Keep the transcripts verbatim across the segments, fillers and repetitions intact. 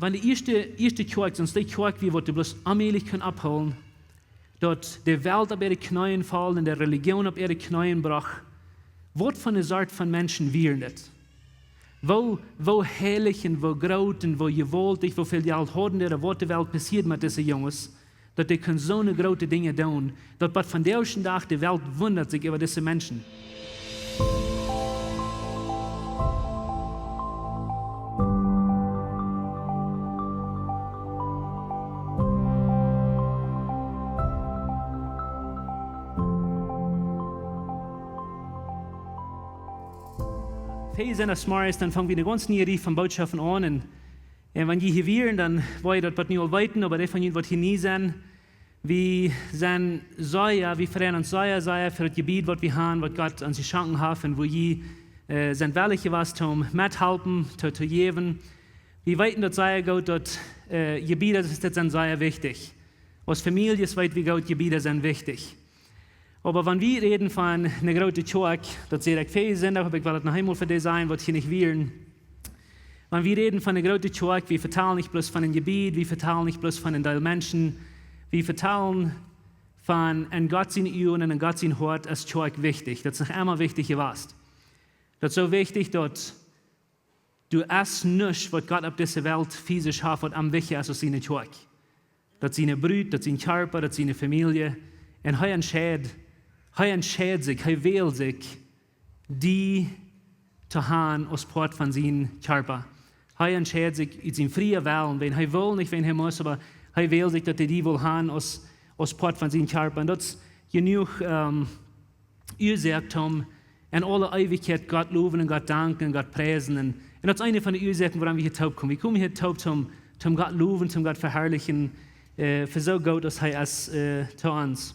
Wan de ieeschte, ieeschte Kjoakj, sest dee Kjoakj wia, waut dee bloos onmäajlich kunn opphoolen, daut de Welt opp äare Kjneeen foll un de Relijoon opp äare Kjneeen brocht, waut fa ne Sort von Menschen wieren dit? Woo, woo heilich un woo groot un woo jewaultich, woo väl Jelt hauden dee, waut de Welt passieed met dise Junges, daut dee kunnen soone groote Dinja doonen, daut bat vondoag dän Dach de Welt wundat sikj äwa dise Menschen. Hee sent es morjes, dan fang wie ne gaunz niee Rieej von Bootschoften aun. Un, un wan jie hia wieren, dan woa jie daut waut nu aul weeten, oba dee von junt waut hia nie sent, wie sent sea, wie freien ons sea, sea fa daut Jebiet waut wie haben, waut Gott ons jeschonken haft un wua jie, äh, sent wellich jewast toom methalpen, to, to jäwen. Wie weeten daut sea goot, daut, äh, Jebieda, daut es, daut sent sea wichtich. Aus Famieljes weet wie goot, Jebieda sent wichtich. Oba wan wie räden von ne groote Kjoakj, daut säd ekj väajen Sindach, oba ekj well daut noch eemol fa dee sajen, waut hia nich wieren. Wan wie räden von ne groote Kjoakj, wie vetalen nich bloos von een Jebied, wie vetalen nich bloos von een Deel Menschen, wie vetalen von, en Gott siene Uagen un en Gott sien Hoat es Kjoakj wichtich. Daut es noch emma wichtich jewast. Daut es soo wichtich, daut doa es nuscht, waut Gott opp dise Welt fisisch haft, waut am wichtja es aus siene Kjoakj. Daut siene Brut, daut sien Kjarpa, daut siene Famielje. Un hee entscheid, hee entscheid sikj, hee wält sikj, die to haben aus Poat von sien Kjarpa. Hee entscheid sikj ut sienen frieen Wellen, wan hee well, nich wan hee mott, oba hee wält sikj, daut hee die well haben aus, aus Poat von sien Kjarpa. Un daut es jenuach, ähm, Uasoak toom en aule Eewichkjeit Gott lowen un Gott danken un Gott priesen. Un, un daut es eene von de Uasoaken, wuarom wie hia toop komen. Wie komen hia toop toom, toom Gott lowen, toom Gott veharlichen, äh, fa soo goot aus hee es, äh, to ons.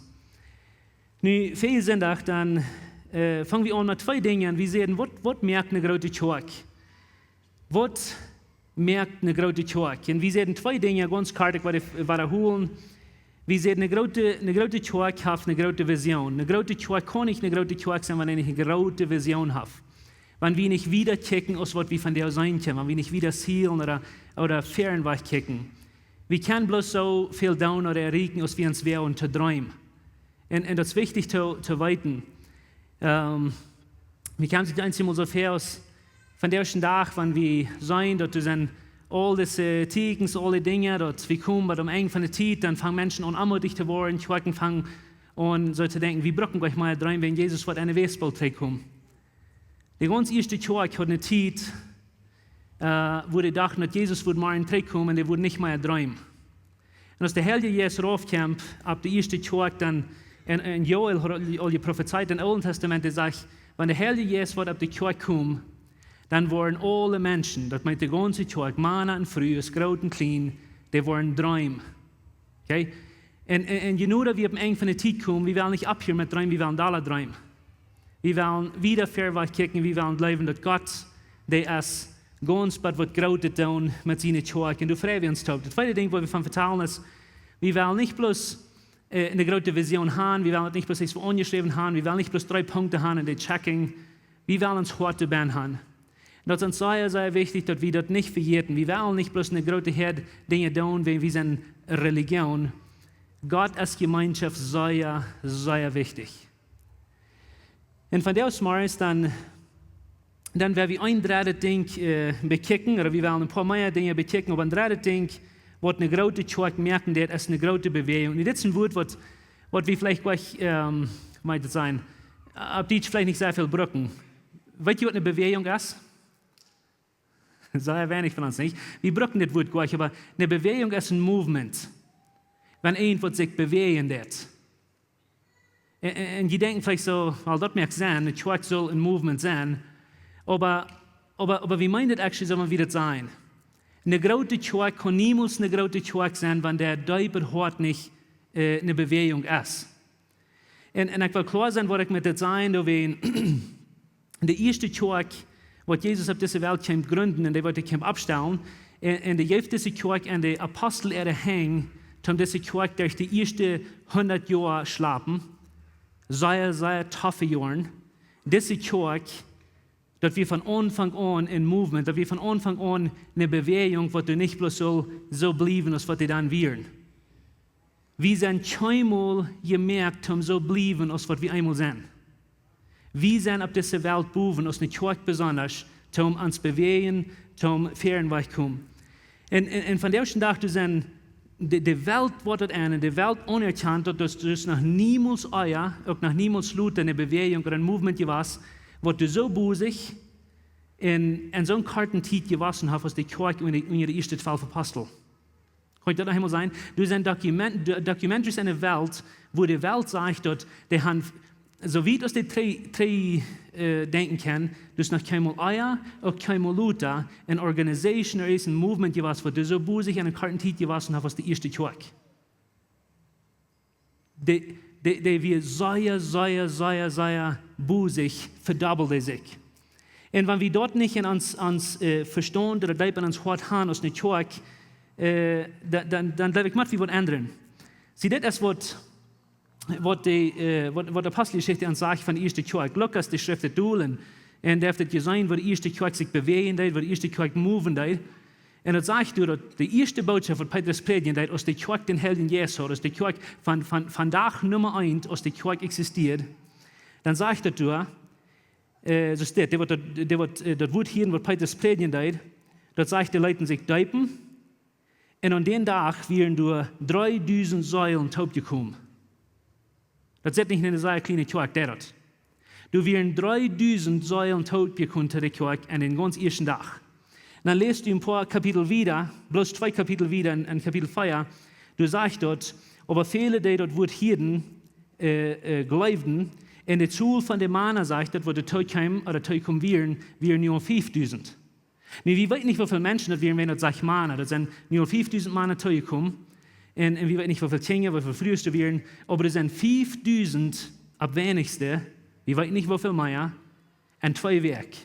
Nu, väajen Sindach, dan, äh, fang wie aun met twee Dinja. Wie säden, waut, waut moakt ne groote Kjoakj? Waut moakt ne groote Kjoakj? Un wie säden twee Dinja, gaunz kort, ekj woa dee, woa dee wiederholen. Wie säden, ne groote, ne groote Kjoakj haft ne groote Vision. Ne groote Kjoakj kaun nich ne groote Kjoakj sennen, wan see nich ne groote Vision haft. Wan wie nich wieda kjikjen aus waut wie vondoag seenen kjennen, wan wie nich wieda zielen ooda, ooda wieda wajch kjikjen. Wie kjennen bloos soo väl doonen ooda erreichen, aus wie ons woagen to dreemen. Un, un daut es wichtich to, to weeten. Ähm, wie kjennen sikj eent emol soo väl aus vondoag dän Dach, wan wie seenen, daut doa sent aul dise Tieekjens, aul dee Dinja, daut wie komen bie daut Enj von de Tiet, dan fangen Menschen aun onmoodich to woaren, Kjoakjen fangen aun soo to denkjen, wie brucken nich mea dreemen, wan Jesus woat enne Welt boolt trigjkomen. De gaunz ieeschte Kjoakj haud ne Tiet, äh, wua dee dochten, daut Jesus woat morjen trigjkomen, un dee wudden nich mea dreemen. Un aus de Heilje Jeist rauf kjeem opp de ieeschte Kjoakj, dan, un, un Joel haud aul jeprofezeit em Oolen Tastament, dee sajcht, wan de Heilje Jeist woat opp de Kjoakj komen, dan woaren aule Menschen, daut meent de gaunze Kjoakj, Mana un Frues, groot un kjlien, dee woaren dreemen. Okay? Un, un, un jenuach daut wie opp een Enj von de Tiet komen, wie wellen nich opphieren met dreemen, wie wellen dolla dreemen. Wie wellen wieda verwoat kjikjen, wie wellen jleewen, daut Gott, dee es gaunz bat waut Grootet doonen met siene Kjoakj. Un doa frei wie ons toop. Daut tweede Dinkj, waut wie von vetalen, es, wie wellen nich bloos, äh, ne groote Vision haben, wie wellen nich bloos eent aunjeschräwen haben, wie wellen nich bloos dree Punkten haben un dee checken. Wie wellen ons Hoat doabie haben. Un daut es sea, sea wichtich, daut wie daut nich vejäten. Wie wellen nich bloos ne groote Häad Dinja doonen, wan wie sent Relijoon. Gott es Jemeenschoft sea, sea wichtich. Un vondoag zemorjes dan, dan woa wie een drettet Dinkj, äh, bekjikjen, ooda wie wellen een poa mea Dinja bekjikjen, oba een drettet Dinkj, waut ne groote Kjoakj moaken deit, es ne groote Bewäajunk. Nu, dit es een Wuat, waut, waut wie veleicht jlikj, ähm, mott ekj sajen, opp Dietsch veleicht nich sea väl brucken. Weet jie, waut ne Bewäajunk es? Sea weinich von ons, nich? Wie brucken dit Wuat jlikj, oba ne Bewäajunk es een Movement. Wan irjentwaut sikj bewäajen deit. Un, un, un jie denkjen veleicht soo, well, daut moakt Senn, ne Kjoakj saul een Movement sennen. Oba, oba, oba wie meenen daut actually, soo aus wie daut sajen. Ne groote Kjoakj kaun niemols ne groote Kjoakj sennen, wan de deepe Hoat nich, äh, ne Bewäajunk es. Un, un ekj well kloa sennen, waut ekj met dit saj, doawäajen, de ieeschte Kjoakj, waut Jesus opp dise Welt kjeem jrinden un dee waut hee kjeem oppstalen, un, un dee jeef dise Kjoakj aun de Apostel äare Henj, toom dise Kjoakj derch de ieeschte hundat Joa schleppen, sea, sea toffe Joaren. Dise Kjoakj Daut wia von Aunfank aun een Movement, daut wia von Aunfank aun eene Bewäajunk, waut doa nich bloos sull soo bliewen aus waut dee dan wieren. Wie sent kjeenmol jemoakt toom soo bliewen aus waut wie eemol sent. Wie sent opp dise Welt bowen, aus eene Kjoakj besonda, toom ons bewäajen, toom väaren wajch komen. Un, un, un vondoag dän Dach, doa sent de, de Welt woat daut aun, un de Welt aunerkjant daut, daut es noch niemols ea, uk noch niemols lota eene Bewäajunk ooda een Movement jewast, waut doa soo bosich un en soone korte Tiet jewossen haft aus de Kjoakj unja de, unja de ieeschte twalf Apostel. Kaun ekj daut noch eemol sajen? Doa sent Dokument-, Do-, Documentaries en de Welt, wua de Welt sajcht daut dee han, soo wiet aus dee trigj, trigj, äh, denkjen kaun, doa es noch kjeenmol ea, uk kjeenmol lota, eene Organisation ooda een Movement jewast, waut doa soo bosich en eene korte Tiet jewossen haft aus de ieeschte Kjoakj. Dee, dee, dee wia sea, sea, sea, sea bosich, vedobbeld dee sikj. Un wan wie daut nich en ons, ons, äh, Vestaunt ooda deep en ons Hoat han aus eene Kjoakj, äh, da-, dan, dan jleew ekj, mott wie waut endren. See, dit es waut, waut de, äh, waut, waut de Aposteljeschicht ons sajcht von de ieeschte Kjoakj. Lukas, dee schrift daut dol un, un dee haft daut jeseenen, woo de ieeschte Kjoakj sikj bewäajen deed, woo de ieeschte Kjoakj moven deed. Un daut sajcht doa, daut de ieeschte Bootschoft, waut Petrus prädjen deed, aus de Kjoakj dän Heiljen Jeist haud, aus de Kjoakj von, von, von Dach Numma eent, aus de Kjoakj eksistieed, dan sajcht daut doa, äh, soo steit, dee waut daut, dee waut, äh, daut Wuat hieeden, waut Petrus prädjen deed, daut sajcht, dee leeten sikj deepen, un aun dän Dach wieren doa dreedusent Seelen toopjekomen. Daut es nich eene sea kjliene Kjoakj, dee daut. Doa wieren dreedusent Seelen toopjekomen to de Kjoakj aun dän gaunz ieeschten Dach. Dan läst du een poa Kapitel wieda, bloos twee Kapitel wieda en, en Kapitel vea, doa sajcht daut, oba väle, dee daut Wuat hieeden, äh, äh, jleewden, un de Tol von de Mana, sajcht daut, waut doa toopkjeemen, ooda toopjekomen wieren, wieren nu aul fiefdusent. Nu, wie weeten nich, woo väl Menschen daut wieren, wan daut sajcht Mana. Daut sent nu aul fiefdusent Mana toopjekomen. Un, un wie weeten nich, woo väl Kjinja, woo väl Frues doa wieren. Oba doa sent fiefdusent opp weinichste, wie weeten nich, woo väl mea, en twee Wäakj.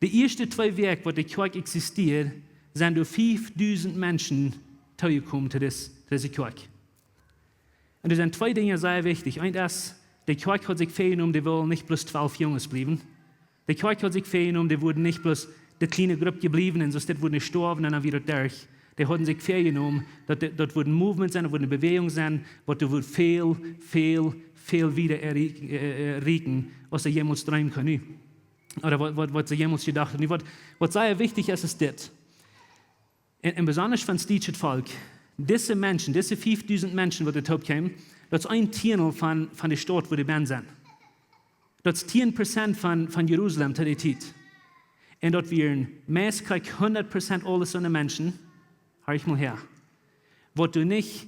De ieeschte twee Wäakj, waut de Kjoakj eksistieed, sent doa fiefdusent Menschen toopjekomen to dis-, to dise Kjoakj. Un doa sent twee Dinja sea wichtich. Eent es, de Kjoakj haud sikj väajenomen, dee wullen nich bloos twalf Junges bliewen. De Kjoakj haud sikj väajenomen, dee wudden nich bloos de kjliene Grupp bliewen un soo, dit wudd stoawen un dan wada derch. Dee hauden sikj väajenomen, daut, daut wudd een Movement sennen, daut wudd eene Bewäajunk sennen, waut doa wudd väl, väl, väl wieda errie-, äh, äh, rieekjen, aus see jemols dreemen kunnen. Ooda waut, waut, waut see jemols jedocht hauden. Nu, waut, waut sea wichtich es, es dit. Un, un besonda fa een stietsjet Volkj, dise Menschen, dise fiefdusent Menschen, waut doa toopkjeemen, daut es een Tieendel von, von de Staut, wua dee bennen sent. Daut es tieen Prozent von, von Jerusalem to dee Tiet. Un daut wieren meist krakjt hundat Prozent aules soone Menschen, horch mol häa, waut doa nich,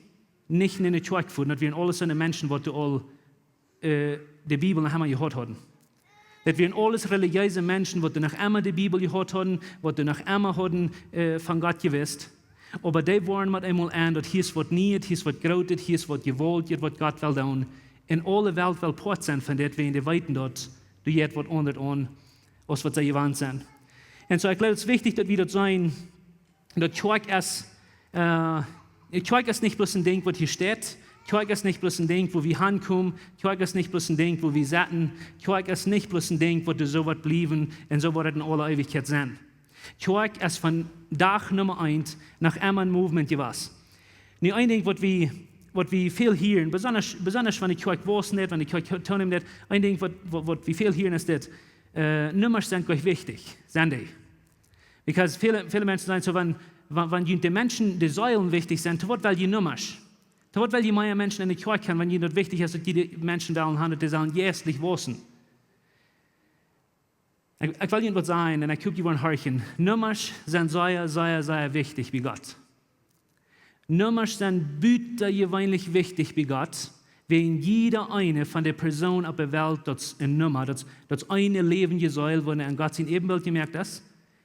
nich enne Kjoakj fuaren, daut wieren aules soone Menschen, waut doa aul äh, de Bibel noch emma jehuat hauden. Daut wieren aules relijeese Menschen, waut noch emma de Bibel jehuat hauden, waut noch emma hauden, äh, von Gott jewist. Oba dee wieren met eemol aun, daut hia es waut Nieet, hia es waut Grootet, hia es waut Jewaultjet, waut Gott well doonen. Un aule Welt well Poat sennen von dit, wäajen dee weeten daut, doa jeit waut aundret aun, aus waut see jewant sent. Un soo, ekj jleew, daut es wichtich, daut wie daut seenen, daut Kjoakj es, äh, Kjoakj es nich bloos een Dinkj, waut hia steit. Kjoakj es nich bloos een Dinkj, wua wie hankomen. Kjoakj es nich bloos een Dinkj, wua wie setten. Kjoakj es nich bloos een Dinkj, waut doa soo woat bliewen un soo woat et en aule Eewichkjeit sennen. Kjoakj es von Dach Numma eent noch emma een Movement jewast. Nu, een Dinkj, waut wie, waut wie väl hieren, besonda, besonda wan de Kjoakj wausen deit, wan de Kjoakj to-, toonemen deit, een Dinkj, waut, waut, waut wie väl hieren, es dit. Äh, Nummasch sent goanich wichtich, sent dee. Because väle, väle Menschen sajen soo, wan, wan, wan junt de Menschen, de Seelen wichtich sent, to waut well jie Nummasch? To waut well jie mea Menschen enne Kjoakj haben, wan junt daut wichtich es, daut jie de Menschen wellen haben, daut dee sellen jeistlich wausen? Ekj, ekj well junt waut sajen, un ekj hop, jie woaren horchen. Nummasch sent sea, sea, sea wichtich bie Gott. Nummasch sent butajeweenlich wichtich bie Gott, wäajen jieda eene von de Persoonen opp de Welt, daut es eene Numma, daut, daut es eene läwendje Seel, waut en Gott sien Äbenbilt jemoakt es,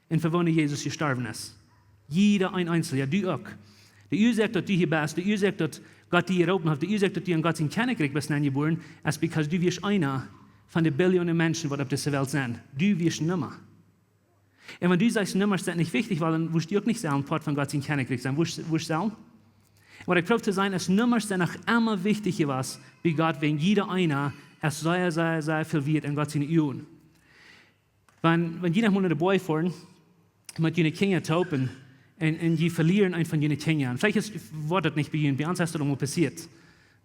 un fa woone Jesus jestorwen es. Jieda een eenselna, jo, du uk. De Uasoak, daut du hia best, de Uasoak, daut Gott die jeroopen haft, de Uasoak, daut du en Gott sien Kjennichrikj best nenjebuaren, es because du wieescht eena von de Billionen Menschen, waut opp dise Welt sent. Du wieescht eene Numma. Un wan du sajchst, Nummasch sent nich wichtich, wiels dan wurscht du uk nich sellen Poat von Gott sien Kjennichrikj sennen. Wurscht, wurscht sellen? Waut ekj proow to sajen es, Nummasch sent noch emma wichtich jewast bie Gott, wäajen jieda eena es sea, sea, sea väl wieet en Gott siene Uagen. Wan, wan jie noch mol no de Boaj foaren met june Kjinja toop un, un, un jie velieren eent von june Kjinja. Un veleicht es, woat daut nich bie junt, bie ons es daut aul mol passieet.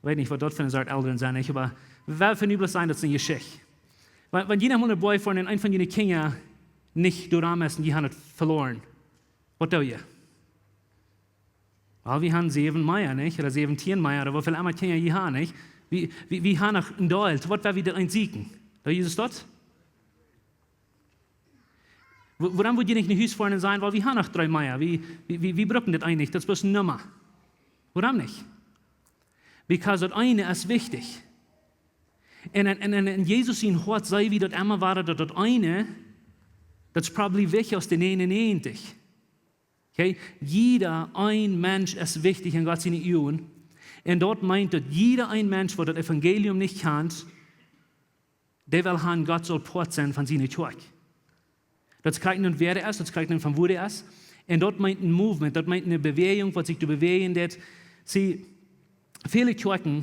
Weet nich, waut daut fa ne Sort Elren sent, nich? Oba wie wellen nu bloos sajen, daut es ne Jeschicht. Wan, wan jie noch mol no de Boaj foaren un eent von june Kjinja nich doa es un jie haben daut veloaren, waut doo jie? Well, wie haben säwen mea, nich? Ooda säwentieen mea, ooda woo väl emma Kjinja jie haben, nich? Wie, wie, wie haben noch een Deel, waut woa wie daut eent sieekjen? Doo jie daut? Wo-, wuarom wudd jie nich no Hus foaren un sajen, well, wie haben noch dree mea, wie, wie, wie, wie brucken daut eene nich, daut es bloos ne Numma? Wuarom nich? Because daut eene es wichtich. Un, un, un, un en Jesus sien Hoat saj wie daut emma wada, daut daut eene, daut es probably wichtja aus de näajenunäajentich. Okay? Jieda een Mensch es wichtich en Gott siene Uagen. Un daut meent, daut jieda een Mensch, waut daut Evangelium nich kjant, dee well han, Gott saul Poat sennen von siene Kjoakj. Daut es krakjt nu, wäa dee es, daut es krakjt nu, von wua dee es. Un daut meent een Movement, daut meent ne Bewäajunk, waut sikj doa bewäajen deit. See, väle Kjoakjen,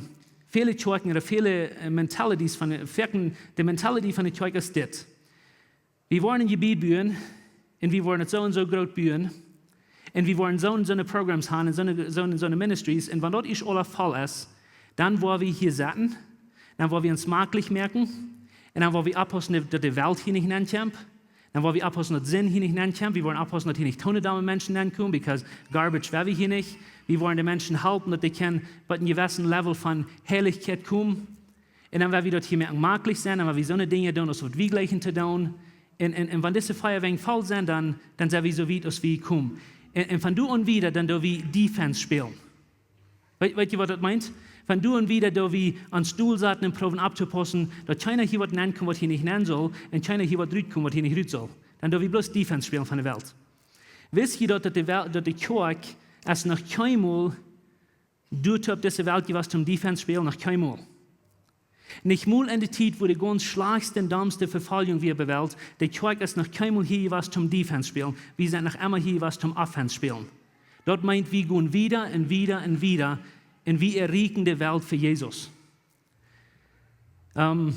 väle Kjoakjen ooda väle, äh, mentalities von de, foaken, de mentality von de Kjoakj es dit. Wie woaren een Jebied buen un wie woaren daut soo un soo groot buen un wie woaren soo un soone Programs haben un soone, soo un soone Ministries. Un wan daut ieescht aula voll es, dan woa wie hia sitten, dan woa wie ons maklich moaken un dan woa wie oppaussen, daut de Welt hia nich nenkjemt. Dan woa wie oppaussen, daut Sind hia nich nenkjemt. Wie woaren oppaussen, daut hia nich toone domme Menschen nenkomen, because garbage woa wie hia nich. Wie woaren de Menschen halpen, daut dee kjennen bat een jewessen Level von Heilichkjeit komen. Un dan woa wie daut hia moaken maklich sennen, dan woa wie soone Dinja doonen, aus waut wie jleichen to doonen. Un, un, un wan dise Fia Wenj voll sent, dan, dan sent wie soo wiet aus wie komen. Un, un von doa aun wieda, dan doo wie Defense spälen. Weet, weet jie, waut daut meent? Von doa aun wieda doo wie aun Stool sitten un proowen opptopaussen, daut kjeena hia waut nenkomt, waut hia nich nen saul, un kjeena hia waut rutkomt, waut hia nich rut saul. Dan doo wie bloos Defense spälen von de Welt. Wist jie daut, daut de Wel-, daut de Kjoakj es noch kjeenmol doa opp dise Welt jewast toom Defense spälen, noch kjeenmol. Nich mol en de Tiet, wua de gaunz schlajchtste un domste Vefoljunk wia opp de Welt, de Kjoakj es noch kjeenmol hia jewast toom Defense spälen. Wie sent noch emma hia jewast toom Offense spälen. Daut meent, wie gonen wieda un wieda un wieda un wie erreichen de Welt fa Jesus. Ähm,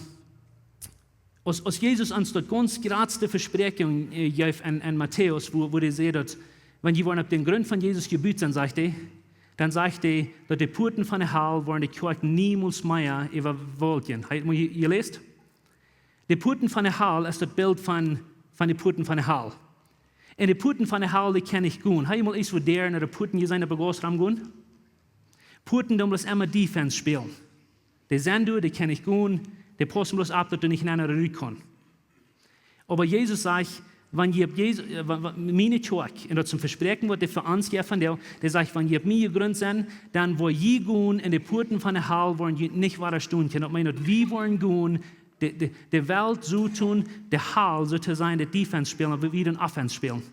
aus, aus Jesus ons daut gaunz jratste Vespräakjunk, äh, jeef en, en Matäus, wua, wua dee säd daut, wan jie woaren opp dän Grunt von Jesus jebut sennen, sajcht hee, dan sajcht hee, daut de Puaten von de Hal woaren de Kjoakj niemols mea äwawaljen. Hab jie mol je-, jeläst? De Puaten von de Hal es daut Bilt von, von de Puaten von de Hal. Un de Puaten von de Hal, dee kjenn ekj goot. Hab jie mol ieescht waut doa no de Puaten jeseenen, opp de Gauss romgonen? Puaten doonen bloos emma Defense spälen. Dee sent doa, dee kjenn ekj goot, dee paussen bloos opp, daut doa nich eena rut kaun. Oba Jesus sajcht, wan jie opp Jesus, äh, wa-, wa-, miene Kjoakj, un daut es een Vespräakjen, waut hee fa ons jeft vondoag, dee sajcht, wan jie opp mie jegrunt sent, dan woa jie gonen un de Puaten von de Hal woaren junt nich wadastonen kjennen. Daut meent, daut wie woaren gonen, de, de, de Welt soo toom, de Hal soo to sajen, de Defense spälen, oba wie doonen Offense spälen.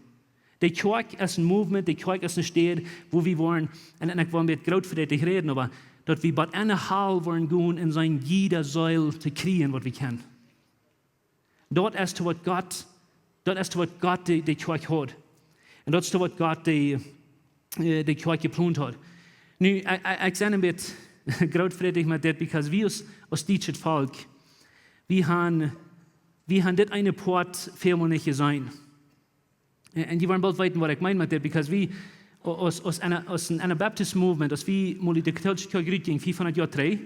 De Kjoakj es een Movement, de Kjoakj es eene Städ, wua wie woaren, un, un ekj well een bät groot fa dit räden, oba daut wie bat enne Hal woaren gonen un seenen jieda Seel to kjrieen, waut wie kjennen. Daut es to waut Gott, daut es to waut Gott de, de Kjoakj haud. Un daut es to waut Gott de, äh, de Kjoakj jeplont haud. Nu, ekj, ekj, ekj sie een bät grootfrätich met dit, because wie aus, aus dietschet Volkj, wie haben, wie haben dit eene Poat välmol nich jeseenen. Un, un jie woaren boolt weeten, waut ekj meen met dit, because wie, aus, aus een, aus een Anabaptist Movement, aus wie mol ut de kautoolische Kjoakj rutjinjen, fiefhundat Joa trigj,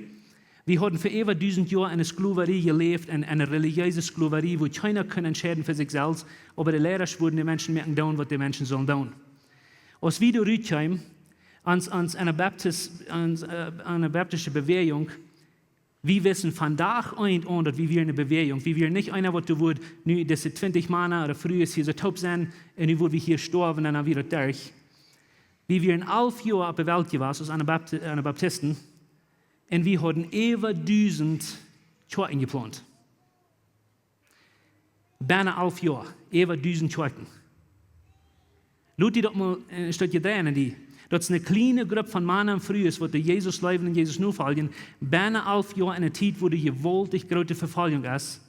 wie hauden fa äwa dusent Joa en eene Sklowarie jeläft, en, en eene relijeese Sklowarie, wua kjeena kunn entscheiden fa sikj selfst, oba de Leida wudden de Menschen moaken doonen, waut de Menschen sullen doonen. Aus wie doa rutkjeemen, ons, ons Anabaptis-, ons, äh, anabaptische Bewäajunk, wie wisten von Dach eent aun, daut wie wieren eene Bewäajunk. Wie wieren nich eena, waut doa wudd nu dise twintich Mana ooda Frues hia soo toop sennen, un nu wudd wie hia stoawen un dan wia daut derch. Wie wieren alf Joa opp de Welt jewast aus Anabapti-, Anabaptisten, un wie hauden äwa dusent Kjoakjen jeplont. Bennen alf Joa, äwa dusent Kjoakjen. Lot die daut mol, äh, een Stekj dreien, die. Daut es eene kjliene Grupp von Mana un Frues, waut doa Jesus leewen un Jesus nofoljen. Bennen alf Joa en eene Tiet, wua de jewaultich groote Vefoljunk es,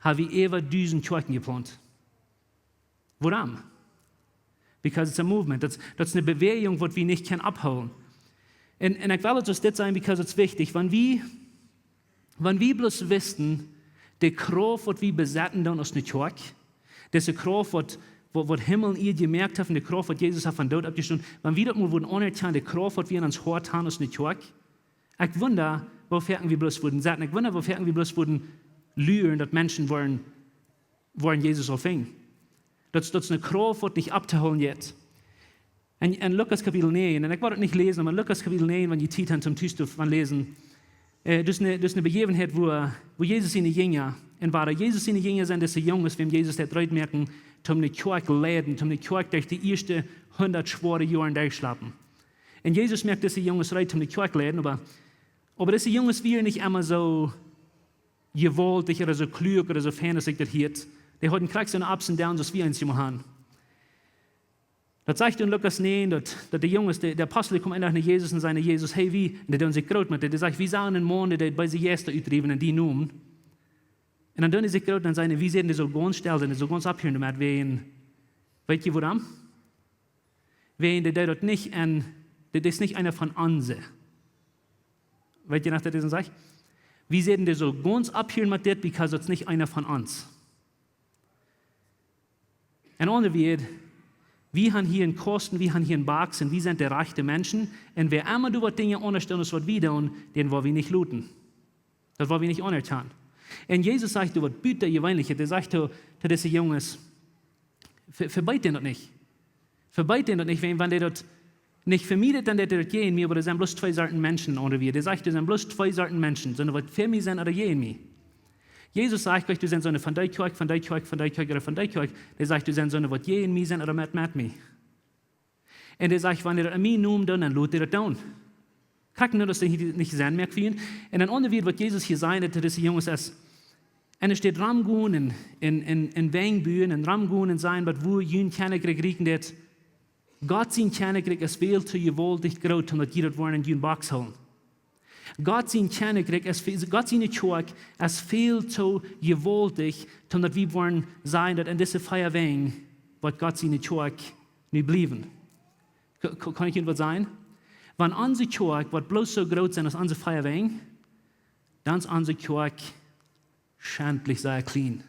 haben wie äwa dusent Kjoakjen jeplont. Wuarom? Because it's a movement. Daut, daut es eene Bewäajunk, waut wie nich kjennen opphoolen. Un, un ekj well daut soo dit sajen, because it's wichtich. Wan wie, wan wie bloos wisten, de Krauft, waut wie besetten dan aus eene Kjoakj, Dise Krauft, waut, waut, waut Himmel un Ieed jemoakt haft, un de Krauft, waut Jesus haft von doot oppjestonen, wan wie daut mol wudden aunerkjanen, de Krauft, waut wie en ons Hoat han aus ne Kjoakj. Ekj wunda, woo foaken wie bloos wudden sitten. Ekj wunda, woo foaken wie bloos wudden luren, daut Menschen woaren, woaren Jesus aul finjen. Daut, daut es ne Krauft, waut nich opptohoolen jeit. En, en Lukas Kapitel näajen, un ekj woa daut nich läsen, oba en Lukas Kapitel näajen, wan jie Tiet han toom tus doavon läsen, äh, daut es ne, daut es ne Bejäwenheit, wua, wua Jesus siene Jinja, un wada Jesus siene Jinja sent dise Junges, wäm Jesus deed reed moaken, toom ne Kjoakj leiden, toom ne Kjoakj derch de ieeschte hundat schwoare Joaren derchschlapen. Un Jesus moakt dise Junges reed, toom ne Kjoakj leiden, oba, oba dise Junges wieren nich emma soo jewaultich ooda soo kluak ooda soo fein aus ekj daut hieed. Dee hauden krakjt soone Ups and Downs aus wie eensjemol han. Daut sajcht en Lukas näajen, daut, daut de Junges, de, de Apostel, dee komen eenen Dach no Jesus un sajen: "Jesus, hey, wie," un dee doonen sikj groot met dän. Dee sajcht: "Wie sagen eenen Maun, dee deed beese Jeista utrieben un die nomen." Un dan doonen dee sikj groot un sajen: "Wie säden, dee sull gaunz stell sennen, dee sull gaunz opphieren doamet, wäajen, weet jie wuarom? Wäajen dee deed daut nich un, dee es nich eena von onse." Weet jie noch, daut dee sajcht? "Wie säden, dee sull gaunz opphieren met dit, because daut es nich eena von ons." En aundre Wieed, wie han hia eenen Kausten, wie han hia eene Box un wie sent de rajchte Menschen. Un wäa emma doa waut Dinja aundasch deit aus waut wie doonen, dän woa wie nich loten. Daut woa wie nich aunerkjanen. Un Jesus sajcht doa waut butajeweenlichet. Hee sajcht to, to dise Junges: "Ve-, vebeet dän daut nich. Vebeet dän daut nich, wäajen wan dee daut nich fa mie deit, dan deit dee daut jäajen mie, oba doa sent bloos twee Sorten Menschen." En aundre Wieed, hee sajcht, doa sent bloos twee Sorten Menschen, soone waut fa mie sent ooda jäajen mie. Jesus sajcht nich, doa sent soone von dee Kjoakj, von dee Kjoakj, von dee Kjoakj ooda von dee Kjoakj. Hee sajcht, doa sent soone waut jäajen mie sent ooda met, met mie. Un hee sajcht, wan dee daut en mienen Nomen doonen, dan lot dee daut doonen. Krakjt nu, daut dee nich, nich Senn moakt fa an. Un en aundre Wieed, waut Jesus hia sajcht to dise Junges es, enne Städ romgonen un, un, un, un Wenj buen un romgonen un sajen, waut, woo jun Kjennichrikj rieekjen deit. Gott sien Kjennichrikj es väl too jewaultich groot, om daut jie daut woaren en june Box hoolen. Gott sien Kjennichrikj es ve-, Gott siene Kjoakj es väl too jewaultich, om daut wie woaren sajen, daut en dise vea Wenj woat Gott siene Kjoakj nu bliewen. Ka-, ka-, kaun ekj junt waut sajen? Wan onse Kjoakj woat bloos soo groot sennen aus onse vea Wenj, dan es onse Kjoakj schentlich sea kjlien.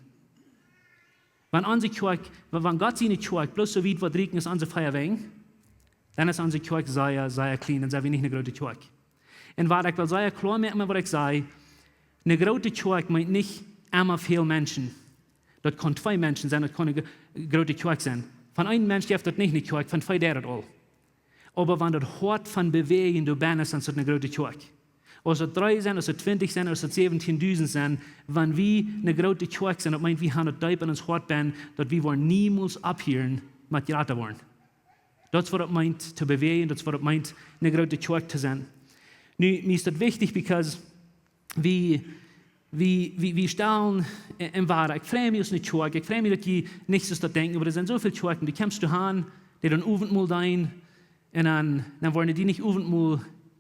Wan onse Kjoakj, wa-, wan Gott siene Kjoakj bloos soo wiet woat rieekjen aus onse vea Wenj, dan es onse Kjoakj sea, sea kjlien, dan sent wie nich ne groote Kjoakj. Un waut ekj well sea kloa moaken met waut ekj saj, ne groote Kjoakj meent nich emma väl Menschen. Daut kaun twee Menschen sennen, daut kaun ne gro-, groote Kjoakj sennen. Von een Mensch jeft daut nich ne Kjoakj, von twee deit daut aul. Oba wan daut Hoat von bewäajen doa bennen es, dan es daut ne groote Kjoakj. Aus daut dree sent, aus daut twintich sent, aus daut säwentieendusent sent, wan wie ne groote Kjoakj sent, daut meent, wie han daut deep en ons Hoat bennen, daut wie woaren niemols opphieren met jrata woaren. Daut es waut daut meent to bewäajen, daut es waut daut meent ne groote Kjoakj to sennen. Nu, mie es daut wichtich, because wie, wie, wie, wie stalen en, en Woarheit. Ekj frei mie aus ne Kjoakj, ekj frei mie, daut jie nich soo daut denkjen, oba doa sent soo väl Kjoakjen, dee kjemst du han, dee dan Owentmol deenen, un dan, dan woaren dee nich Owentmol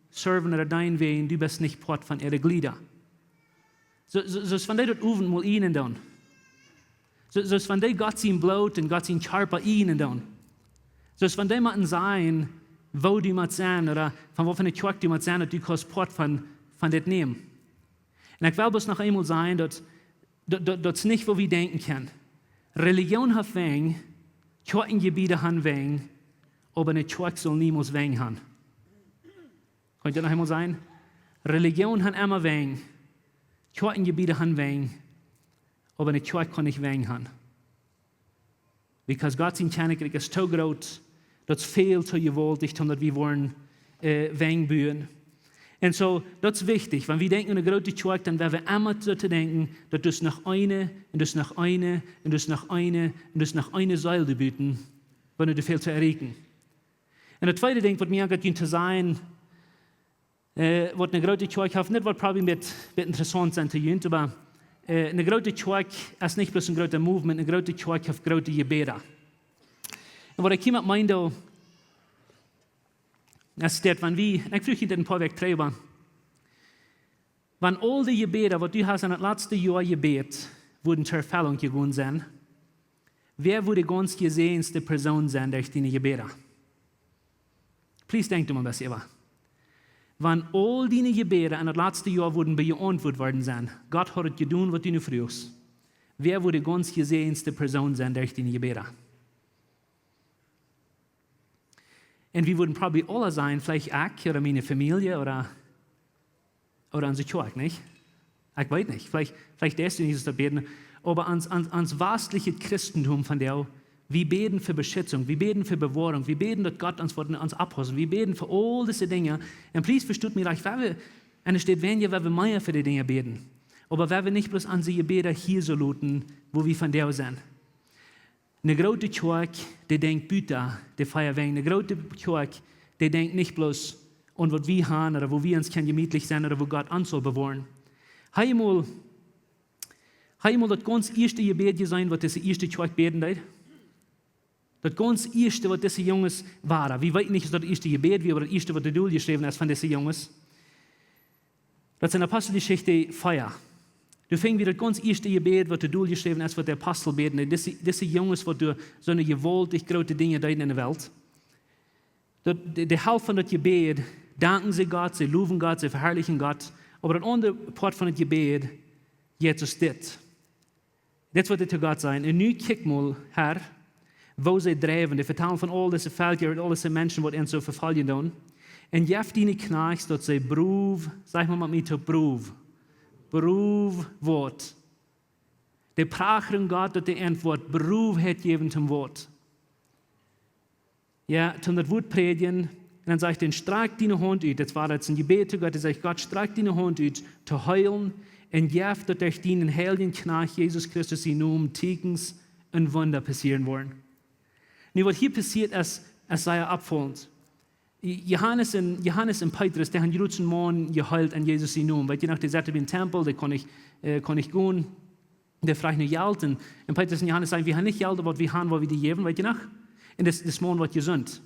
serven ooda deenen, wäajen du best nich Poat von äare Jlieda. Soo, soo, soo aus wan dee daut Owentmol eenen doonen. Soo, soo aus wan dee Gott sien Bloot un Gott sien Kjarpa eenen doonen. Soo aus wan dee motten sajen, woo du motst sennen, ooda von waut fa ne Kjoakj du motst sennen, daut du kaust Poat von, von dit nämen. Un ekj well bloos noch eemol sajen, daut, daut, daut, daut es nich, waut wie denkjen kjennen. Relijoon haft Wenj, Kjoakjenjebieda han Wenj, oba ne Kjoakj saul niemols Wenj han. Kaun ekj daut noch eemol sajen? Relijoon han emma Wenj, Kjoakjenjebieda han Wenj, oba ne Kjoakj kaun nich Wenj han. Because Gott sien Kjennichrikj es too groot, daut es väl too jewaultich, om daut wie woaren, äh, Wenj buen. Un soo, daut es wichtich, wan wie denkjen aun ne groote Kjoakj, dan woa wie emma soo to denkjen, daut es noch eene, un daut es noch eene, un daut es noch eene, un daut es noch eene Seel doa buten, wan et väl to erreichen. Un daut tweede Dinkj, waut mie aunjeit, junt to sajen, äh, waut ne groote Kjoakj haft, dit woat probably een bät, bät interessaunt sennen to junt, oba, äh, ne groote Kjoakj es nich bloos een groota movement, ne groote Kjoakj haft groote Jebäda. Un waut ekj hia met meen, es daut, wan wie, un ekj fruach junt dit een poa Wäakj trigj, oba wan aul de Jebäda, waut du hast en daut latste Joa jebät, wudden to Erfellunk jegonen sennen, wäa wudd de gaunz jesäajenste Persoon sennen derch diene Jebäda? Please, denkj doa mol een bät äwa. Wan aul diene Jebäda en daut latste Joa wudden beauntwuat worden sennen, Gott haud daut jedonen, waut du nu fruachst, Wäa wudd de gaunz jesäajenste Persoon sennen derch diene Jebäda? Un wie wudden probably aula sajen, veleicht ekj ooda miene Famielje ooda, ooda onse Kjoakj, nich? Ekj weet nich. Veleicht, veleicht deist du nich soo bäden. Oba ons, ons, ons wastlichet Christentum vondoag, wie bäden fa Beschitzunk, wie bäden fa Bewoarunk, wie bäden, daut Gott ons woat, ons opphaulen, wie bäden fa aul dise Dinja. Un please, vestot mie rajcht, wie, en de Städ weinja, wie mea fa dee Dinja bäden. Oba wie nich bloos onse Jebäda hia soo loten, woo wie vondoag sent. Ne groote Kjoakj, dee denkjt buta de vea Wenj. Ne groote Kjoakj, dee denkjt nich bloos aun waut wie han ooda woo wie ons kjennen jemietlich sennen ooda woo Gott ons saul bewoaren. Hab jie mol, hab jie mol daut gaunz ieeschte Jebäd jeseenen, waut dise ieeschte Kjoakj bäden deed? Daut gaunz ieeschte, waut dise Junges wieren. Wie weeten nich, aus daut ieeschte Jebäd wia, oba daut ieeschte, waut doa doljeschräwen es von dise Junges. Daut es en Aposteljeschicht vea. Doa finj wie daut gaunz ieeschte Jebäd, waut doa doljeschräwen es, waut de Apostel bäden. Un dise, dise Junges, waut doa soone jewaultich groote Dinja deeden en de Welt. Daut, de, de Halft von daut Jebäd danken see Gott, see lowen Gott, see veharlichen Gott. Oba daut aundre Poat von daut Jebäd, Jesus dit. Dit es waut dee to Gott säden. Un nu kjikj mol, Herr, woo see dreewen. Dee vetalen von aul dise Velkja, aul dise Menschen, waut an soo vefoljen doonen. Un jeff diene Kjnajchts, daut see brow, saj mol met mie toop, brow. Brow woat. Dee prachren Gott, daut dee Auntwuat, brow hee jäwen toom Wuat. Jo, toom daut Wuat prädjen. Un dan sajcht hee: Strakj diene Haunt ut. Daut wia daut een Jebäd to Gott. Hee sajcht: Gott, strakj diene Haunt ut, to heelen. Un jeff daut derch dienen heiljen Kjnajcht Jesus Christus sienen Nomen Tieekjens un Wunda passieren woaren. Nu, waut hia passieet es, es sea oppfaulent. Johanes un, Johanes un Petrus, dee haben jrods een Maun jeheelt en Jesus sienen Nomen. Weet jie noch, dee saut biem Tempel, dee kunn nich, äh, kunn nich gonen. Dee fruach no Jelt un, un Petrus un Johanes säden: Wie haben nich Jelt, oba waut wie haben, woa wie die jäwen, weet jie noch? Un dis, dis Maun wort jesunt.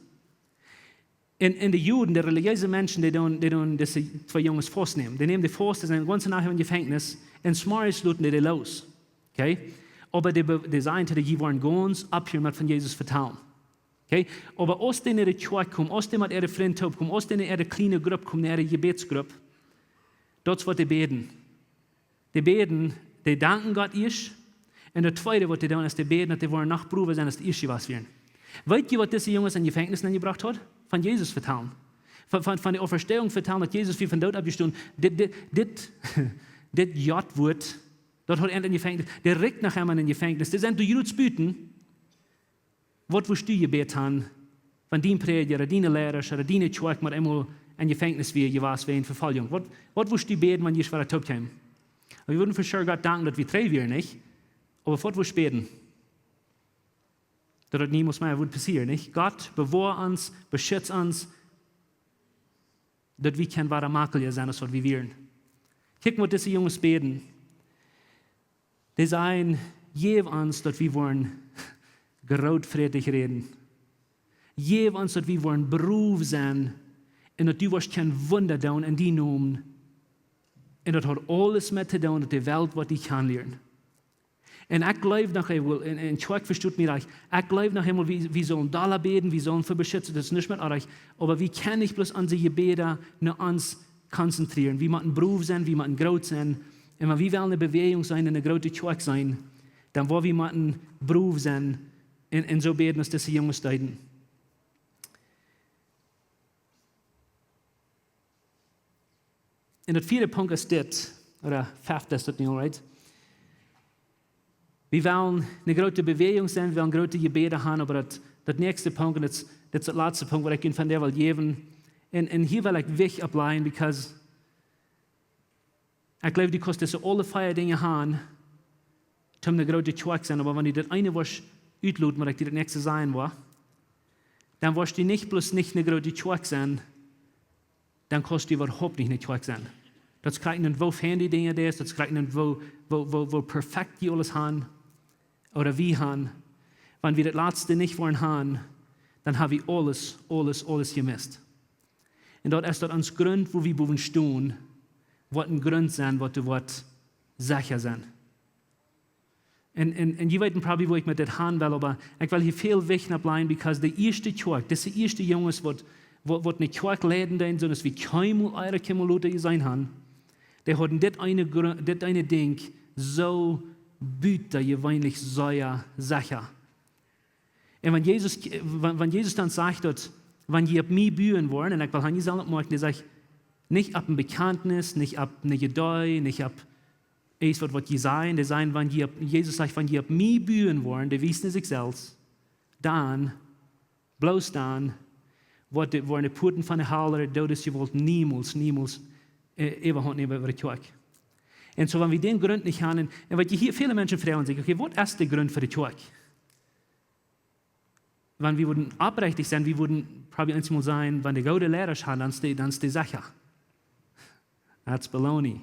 Un, un de Juden, de relijeese Menschen, dee doonen, dee doonen dise twee Junges faustnämen. Dee nämen dee faust, dee sent de gaunze Nacht em Jefenkjnis, un zemorjes loten dee dee loos. Okay? Oba dee be-, dee säden to dee: Jie woaren gaunz opphieren met von Jesus vetalen. Okay? Oba aus dee no de Kjoakj komen, aus dee met äare Frind toop komen, aus dee no äare kjliene Grupp komen, no äare Jebädsgrupp, daut es waut dee bäden. Dee bäden, dee danken Gott ieescht. Un daut tweede, waut dee doonen, es dee bäden, daut dee woaren noch browa sennen, aus dee ieescht jewast wieren. Weet jie, waut dise Junges em Jefenkjnis nenjebrocht haud? Von Jesus vetalen. Von, von, von de Auferstehung vetalen, daut Jesus wia von doot oppjestonen. Dit, dit, dit, dit Jott Wuat, daut haud an em Jefenkjnis. Dee rikjt noch emma em Jefenkjnis. Dee sent doa jrods buten. Waut wurscht du jebät haben, wan dien Prädja ooda diene Liera ooda diene Kjoakj mau eemol em Jefenkjnis wia jewast wäajen Vefoljunk? Waut, waut wurscht du bäden, wan jie wada toop kjeemen? Wie wudden for sure Gott danken, daut wie trigj wieren, nich? Oba waut wurscht bäden? Daut daut niemols mea wudd passieren, nich? Gott, bewoa ons, beschutz ons, daut wie kjennen wada maklicha sennen, aus waut wie wieren. Kjikj, waut dise Junges bäden. Dee säden: Jeff ons, daut wie woaren grootfrätich räden. Jeff ons, daut wie woaren brow sennen. Un daut du woascht kjennen Wunda doonen en dienen Nomen. Un daut haft aules met to doonen, daut de Welt woat die kjanen lieren. Un ekj jleew noch eemol, un, un Kjoakj, vestot mie rajcht, ekj jleew noch eemol, wie, wie sellen dolla bäden, wie sellen fa beschitzen, daut es nuscht met oajch, oba wie kjennen nich bloos onse Jebäda no ons konzentrieren. Wie motten brow sennen, wie motten groot sennen. Un wan wie wellen eene Bewäajunk sennen un eene groote Kjoakj sennen, dan woa wie motten brow sennen un, un soo bäden, aus dise Junges deeden. Un daut vieede Punkt es dit, ooda fefte es daut nu, right? Wie wellen eene groote Bewäajunk sennen, wie wellen groote Jebäda haben, oba daut, daut näakjste Punkt, un daut, daut es daut latste Punkt, waut ekj junt vondoag well jäwen. Un, un hia well ekj Wicht opp lajen, because ekj jleew, du kaust dise aule vea Dinja haben, toom eene groote Kjoakj sennen, oba wan du daut eene woascht utloten, waut ekj die daut näakjste sajen woa, dan woascht du nich bloos nich eene groote Kjoakj sennen, dan kaust du äwahaupt nich eene Kjoakj sennen. Daut es krakjt endoont, woo fein du Dinja deist, daut es krakjt endoont, woo, woo, woo, woo perfekt du aules hast, ooda wie haben. Wan wie daut latste nich woaren haben, dan hab wie aules, aules, aules jemist. Un daut es daut ons Grunt, wua wie bowen stonen, woat een Grunt sennen, waut doa woat secha sennen. Un, un, un jie weeten probably, wua ekj met dit han well, oba ekj well hia väl Wicht opp lajen, because de ieeschte Kjoakj, dise ieeschte Junges, waut, waut, waut eene Kjoakj leiden deeden, soo aus wie kjeenmol ea, kjeenmol lota jeseenen haben, dee hauden dit eene Gru-, dit eene Dinkj soo buta jeweenlich sea secha. Un wan Jesus, wan, wan Jesus dan sajcht daut, wan jie opp mie buen woaren, un ekj well hia selfst moakjen, dee sajcht, nich opp een Bekjantnis, nich opp ne Idee, nich opp eent waut, waut jie sajen, dee sajen, wan jie opp, Jesus sajcht, wan jie opp mie buen woaren, dee wiest sikj selfst, dan, bloos dan, woat de, woaren de Puaten von de Hal, de Doodes Jewault niemols, niemols, äh, äwahaupt nich äwa de Kjoakj. Un soo, wan wie dän Grunt nich haben, un, un waut jie hia, väle Menschen froagen sikj, okay, waut es de Grunt fa de Kjoakj? Wan wie wudden oprechtich sennen, wie wudden probably eensmol sajen, wan dee goode Leidasch haben, dan es dee, dan es dee secha. That's baloney.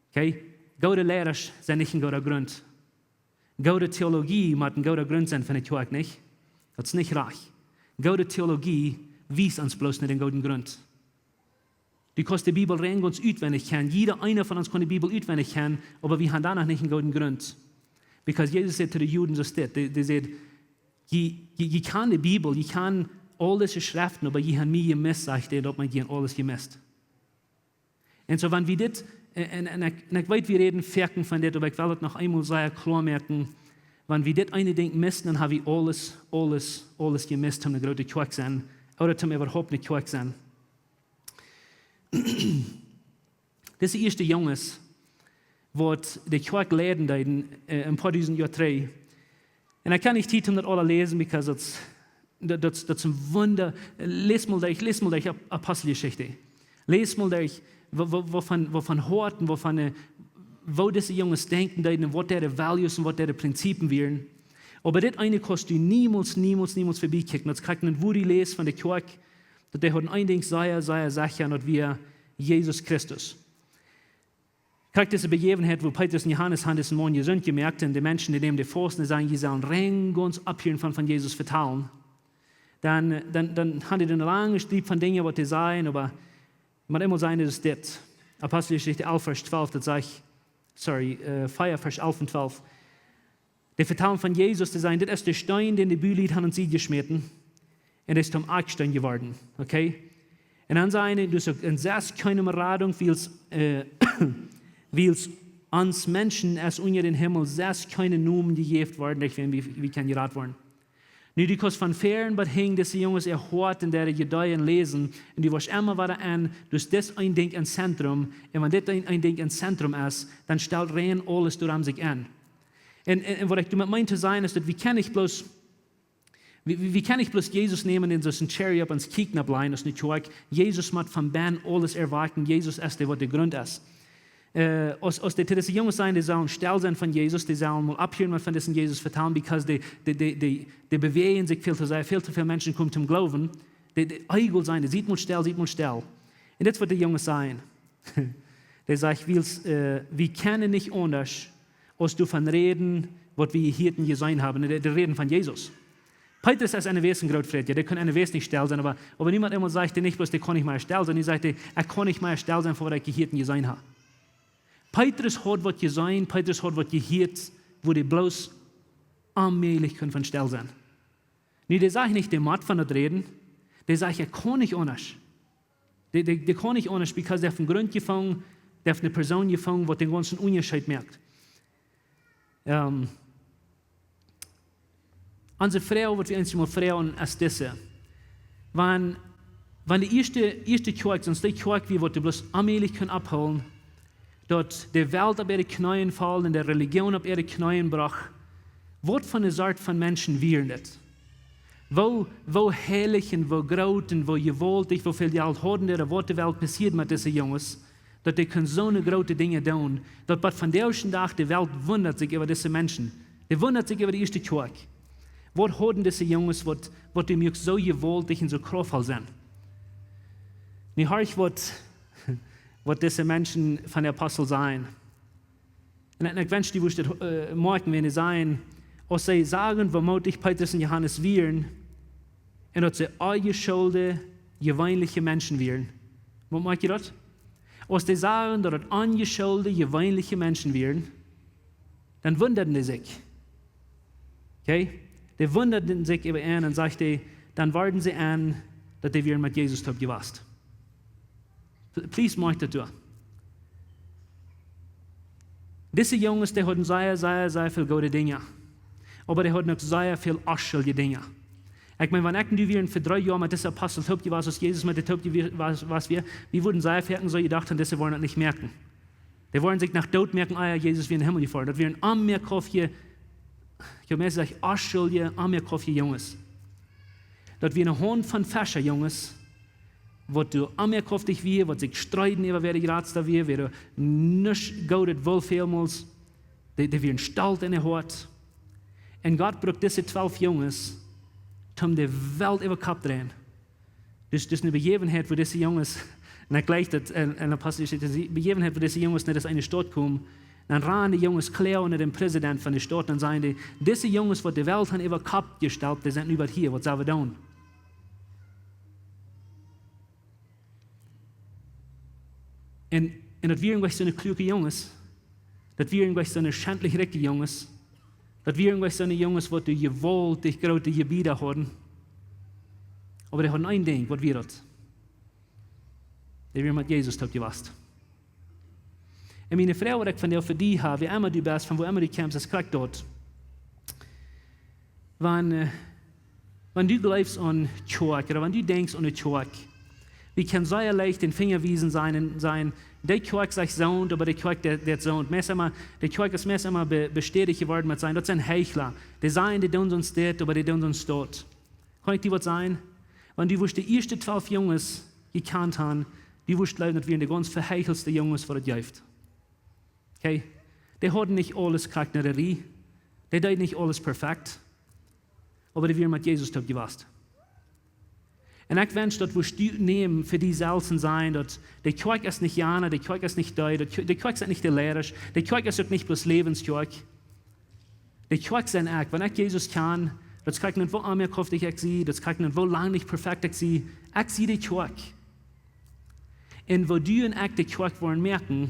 Okay? Goode Leidasch sent nich een gooda Grunt. Goode Theologie mott een gooda Grunt sennen fa ne Kjoakj, nich? Daut es nich rajcht. Goode Theologie wiest ons bloos no dän gooden Grunt. Du kaust de Bibel rein gaunz utwendich kjanen. Jieda eena von ons kaun de Bibel utwendich kjanen, oba wie haben doa noch nich een gooden Grunt. Because Jesus säd to de Juden soo dit, dee, dee säd, jie, jie, jie kjanen de Bibel, jie kjanen aul dise Schreften, oba jie haben mie jemist, sajcht hee, daut meent, jie haben aules jemist. Un soo, wan wie dit, äh, un, un ekj, un ekj weet, wie räden foaken von dit, oba ekj well et noch eemol sea kloa moaken, wan wie dit eene Dinkj missen, dan haben wie aules, aules, aules jemist, om ne groote Kjoakj sennen, ooda om äwahaupt ne Kjoakj sennen. Dise ieeschte Junges, waut de Kjoakj leiden deeden, äh, een poa dusent Joa trigj. Un ekj hab nich Tiet om daut aula läsen, because daut, daut, daut, daut es een Wunda. Läs mol derch, läs mol derch Ap-, Aposteljeschicht. Läs mol derch, woo, woo, woo von, woo von Hoaten, woo von, äh, woo dise Junges denkjen deeden un waut äare values un waut äare Prinzipien wieren. Oba dit eene kaust du niemols, niemols, niemols verbie kjikjen. Daut es krakjt, wua du läst von de Kjoakj, daut dee hauden een Dinkj sea, sea secha, un daut wia Jesus Christus. Krakjt dise Bejäwenheit, wua Petrus un Johanes haben disen Maun jesunt jemoakt, un de Menschen, dee nämen dän faust, dee sajen, jie sellen rein gaunz opphieren von, von Jesus vetalen. Dan, dan, dan haben dee eene lange Striep von Dinja, waut dee sajen, oba mau eemol sajen, es dit. Aposteljeschicht alf, Varsch twalf, daut sajcht, sorry, äh, vea, Varsch alf un twalf. Dee vetalen von Jesus, dee sajen, dit es de Steen, dän de Bulied haben aun de Sied jeschmäten. Un es toom Akjsteen jeworden. Okay? Un dan sajen dee, dus uk, un sest kjeene Radunk, wiels, äh, wiels ons Menschen es unja dän Himmel sest kjeene Nomen jejäft worden, derch wäm wie, wie kjennen jerat woaren. Nu, du kaust von ver bat hinjen dise Junges äa Hoat un äare Ideen läsen, un du woascht emma wada aun, dus dit een Dinkj em Zentrum, un wan dit een, een Dinkj em Zentrum es, dan stalt rein aules doaromm sikj aun. Un, un, un waut ekj doamet meen to sajen, es daut wie kjennen nich bloos, wie, wie, wie kjennen nich bloos Jesus nämen un soo aus een Cherry opp ons Kjikj nopp lajen, aus ne Kjoakj. Jesus mott von bennen aules erwakjen. Jesus es dee, waut de Grunt es. Äh, aus, aus dee to dise Junges sajen, dee sellen stell sennen von Jesus, dee sellen mol opphieren, waut von disen Jesus vetalen, because dee, dee, dee, dee, dee bewäajen sikj väl to sea, väl to väl Menschen komen toom Gloowen. Dee, dee eagle sennen, dee, siet mol stell, siet mol stell. Un dit es, waut de Junges sajen. Dee sajcht, wiels, äh, wie kjennen nich aundasch, aus doavon räden, waut wie jehieet un jeseenen haben. Dee, dee räden von Jesus. Petrus es een Wesen groot Frädja, dee kunn een Wesen nich stell sennen, oba, oba niemols eemol sajcht hee nich bloos, dee kaun nich mea stell sennen, hee sajcht, hee, ekj kaun nich mea stell sennen fa waut ekj jehieet un jeseenen hab. Petrus haud waut jeseenen, Petrus haud waut jehieet, wua dee bloos onmäajlich kunn von stell sennen. Nu, dee sajcht nich, dee mott von daut räden, dee sajcht, ekj kaun nich aundasch. Dee, dee, dee kaun nich aundasch, because dee haft een Grunt jefungen, dee haft ne Persoon jefungen, waut dän gaunzen Unjascheet moakt. Ähm, onse Froag, waut wie ons mol froagen, es dise. Wan, wan de ieeschte, ieeschte Kjoakj, sest dee Kjoakj, wia waut dee bloos onmäajlich kunn opphoolen, daut de Welt opp äare Kjneeen foll un de Relijoon opp äare Kjneeen brocht, waut fa ne Sort von Menschen wieren dit? Woo, woo heilich un woo groot un woo jewaultich, woo väl Jelt hauden dee, waut de Welt passieet met dise Junges, daut dee kunnen soone groote Dinja doonen, daut bat vondoag dän Dach de Welt wundat sikj äwa dise Menschen. Dee wundat sikj äwa de ieeschte Kjoakj. Waut hauden dise Junges, waut, waut dee muak soo jewaultich un soo kraftvoll sennen? Nu horch, waut, waut dise Menschen von de Apostel sajen. Un, un ekj wensch, du wurscht daut, äh, moakjen, wan dee sajen, aus see sagen, woo moodich Petrus un Johanes wieren, un daut see onjeschulde, jeweenliche Menschen wieren. Waut moakj jie daut? Aus dee sagen, daut et onjeschulde, jeweenliche Menschen wieren, dan wundaden dee sikj. Okay? Dee wundaden sikj äwa an un sajcht hee, dan worden see en, daut dee wieren met Jesus toop jewast. Pl-, please, moakj daut doa. Dise Junges, dee hauden sea, sea, sea väl goode Dinja. Oba dee hauden uk sea väl onschuldje Dinja. Ekj meen, wan ekj un du wieren fa dree Joa met dise Apostel toop jewast, aus Jesus met dee toop jewast wia, wie wudden sea foaken soo jedocht han, dise woaren daut nich moaken. Dee woaren sikj noch doot moaken, ea Jesus wia en dän Himmel jefoaren. Daut wieren onmoakauftje, ekj wudd mea sajen, onschuldje, onmoakauftje Junges. Daut wia ne Haunt von Feschajunges, waut doa onmoakauftich wia, waut sikj streeden äwa wäa de jratsta wia, wäa doa nuscht goodet wull välmols. Dee, dee wieren stolt en äa Hoat. Un Gott brukt dise twalf Junges, toom de Welt äwa Kopp dreien. Dus, dus ne Bejäwenheit, wua dise Junges, un ekj jleich daut en, en Aposteljeschicht, ne Bejäwenheit, wua dise Junges no dise eene Staut komen, dan ranen de Junges kloa no dän Präsident von de Staut un sajen dee: Dise Junges, waut de Welt han äwa Kopp jestalt, dee sent nu bat hia, waut sell wie doonen? Un, un daut wieren jlikj soone kluake Junges. Daut wieren jlikj soone schentlich rikje Junges. Daut wieren jlikj soone Junges, waut de jewaultich groote Jebieda hauden. Oba dee hauden een Dinkj, waut wia daut? Dee wieren met Jesus toop jewast. Un miene Froag, waut ekj vondoag fa die hab, wäa emma du best, von wua emma du kjemst, es krakjt daut. Wan, äh, wan du jleefst aun Kjoakj, ooda wan du denkjst aun de Kjoakj, wie kjennen sea leicht dän Finja wiesen, sajen un sajen: Dee Kjoakj sajcht soont, oba dee Kjoakj deit, deit soont. Meist emma, de Kjoakj es meist emma be-, bestädicht jeworden met sajen, daut sent Heichla. Dee sajen, dee doonen soont dit, oba dee doonen soont daut. Kaun ekj die waut sajen? Wan du wurscht de ieeschte twalf Junges jekjant han, du wurscht jleewen, daut wieren de gaunz veheichelste Junges, waut et jeft. Okay? Dee hauden nich aules krakjt no de Rieej. Dee deeden nich aules perfekt. Oba dee wieren met Jesus toop jewast. Un ekj wensch, daut wurscht du nämen fa die selfst un sajen, daut de Kjoakj es nich jana, de Kjoakj es nich dee, daut Kjo-, de Kjoakj sent nich de Leidasch, de Kjoakj es uk nich bloos Läwenskjoakj. De Kjoakj sie ekj. Wan ekj Jesus kjan, daut es krakjt nich, woo onmoakauftich ekj sie, daut es krakjt nich, woo lang nich perfekt ekj sie, ekj sie de Kjoakj. Un woo du un ekj de Kjoakj woaren moaken,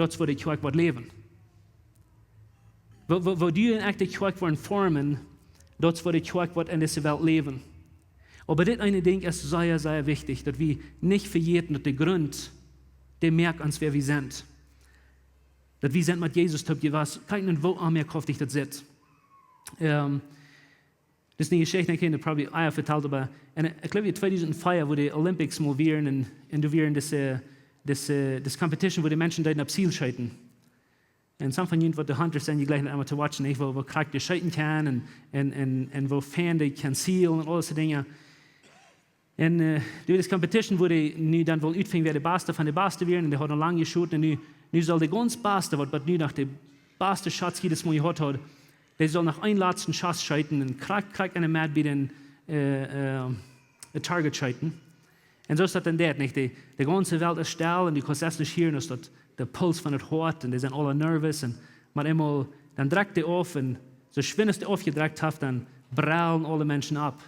daut es woo de Kjoakj woat läwen. Woo, woo, woo du un ekj de Kjoakj woaren formen, daut es woo de Kjoakj woat en dise Welt läwen. Oba dit eene Dinkj es sea, sea wichtich, daut wie nich vejäten, daut de Grunt, dee moakt ons, wäa wie sent. Daut wie sent met Jesus toop jewast, krakjt nich, woo onmoakauftich daut sitt. Ähm, daut es ne Jeschicht, ekj hab dee probably ea vetalt, oba, un ekj jleew, tweedusent vea, wua de Olympics mol wieren, un, un doa wieren dise, dise, dise Competition, wua de Menschen deeden opp Ziel scheeten. Un some von junt, waut de Hunters sent, jie jleichen emma to watchen, nich? Woo, woo krakjt dee scheeten kjennen un, un, un, un woo fein dee kjennen zielen un aul dise Dinja. Un, äh, doa wia dise Competition, wua dee nu dan wullen utfinjen, wäa de Baste von de Baste wieren. Un dee hauden lang jeschoten. Un nu, nu sull de gaunz Baste, waut, waut nu noch de baste Shots jiedes Mol jehaut haud, dee sull noch een latsten Schoss scheeten un krakjt, krakjt en de Med bie dän, äh, äh, de Target scheeten. Un soo es daut dan deit, nich? De, de gaunze Welt es stell un du kaust daut nich hieren, aus daut de Puls von daut Hoat un dee sent aula nervous un, oba eemol, dan drekjt dee auf un soo schwind aus dee aufjedrekjt haft, dan brellen aule Menschen opp.